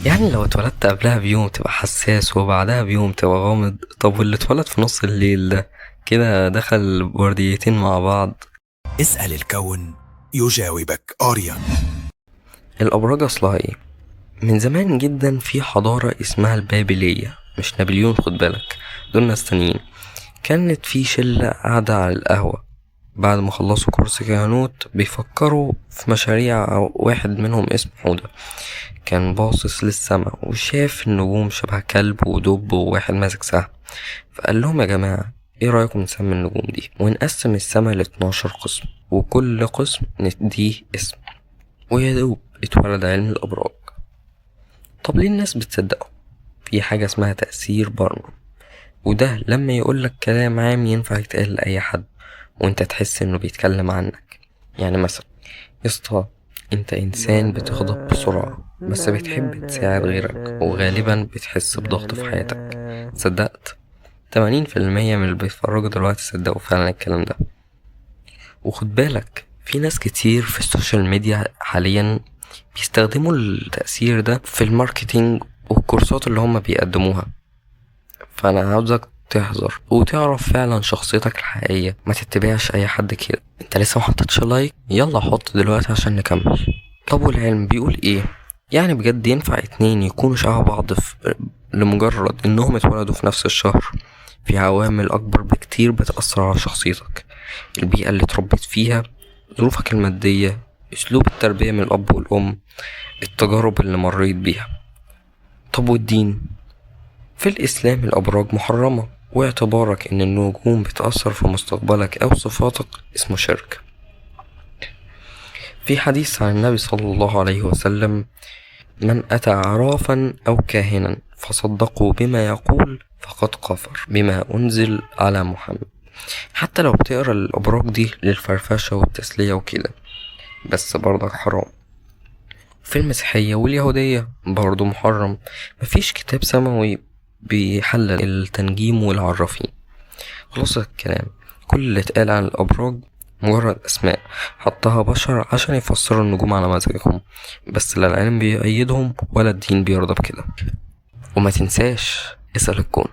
يعني لو اتولدت قبلها بيوم تبقى حساس وبعدها بيوم تبقى غامض. طب واللي اتولد في نص الليل ده كده دخل ورديتين مع بعض. اسأل الكون يجاوبك أوريون. الأبراج أصلها إيه؟ من زمان جدا في حضارة اسمها البابلية، مش نابليون خد بالك، دول ناس تانيين. كانت في شلة قاعدة على القهوة بعد ما خلصوا كورس كهنوت بيفكروا في مشاريع. واحد منهم اسمه حودة كان باصص للسما وشاف النجوم شبه كلب ودب وواحد ماسك سهم، فقال لهم يا جماعة ايه رأيكم نسمي النجوم دي ونقسم السما ل12 قسم وكل قسم نديه اسم، ويا دوب اتولد علم الأبراج. طب ليه الناس بتصدقه؟ في حاجة اسمها تأثير بارنوم، وده لما يقولك كلام عام ينفع يتقال لأي حد وانت تحس انه بيتكلم عنك. يعني مثلا يسطا انت انسان بتغضب بسرعة بس بتحب تساعد غيرك وغالبا بتحس بضغط في حياتك. صدقت؟ 80% من اللي بيتفرجوا دلوقتي صدقوا فعلا الكلام ده. وخد بالك في ناس كتير في ال social media حاليا بيستخدموا التأثير ده في ال marketing والكورسات اللي هم بيقدموها. فأنا عاوزك تحذر وتعرف فعلا شخصيتك الحقيقية، ما تتبعش أي حد كده. انت لسه ما حطيتش like؟ يلا حط دلوقتي عشان نكمل. طب والعلم بيقول ايه؟ يعني بجد ينفع اتنين يكونوا شبه بعض لمجرد انهم اتولدوا في نفس الشهر؟ في عوامل اكبر بكتير بتأثر على شخصيتك، البيئة اللي اتربيت فيها، ظروفك المادية، اسلوب التربية من الاب والام، التجارب اللي مريت بيها. طب والدين؟ في الاسلام الابراج محرمة، واعتبارك ان النجوم بتأثر في مستقبلك او صفاتك اسمه شرك. في حديث عن النبي صلى الله عليه وسلم: من أتى عرافا أو كاهنا فصدقوا بما يقول فقد كفر بما أنزل على محمد. حتى لو بتقرأ الأبراج دي للفرفشة والتسلية وكده، بس برضك حرام. في المسيحية واليهودية برضو محرم، مفيش كتاب سماوي بيحلل التنجيم والعرافين. خلاصة الكلام، كل اللي اتقال عن الأبراج مجرد أسماء حطها بشر عشان يفسروا النجوم على مزاجهم، بس لا العلم بيأيدهم ولا الدين بيرضى بكده. وما تنساش اسأل الكون.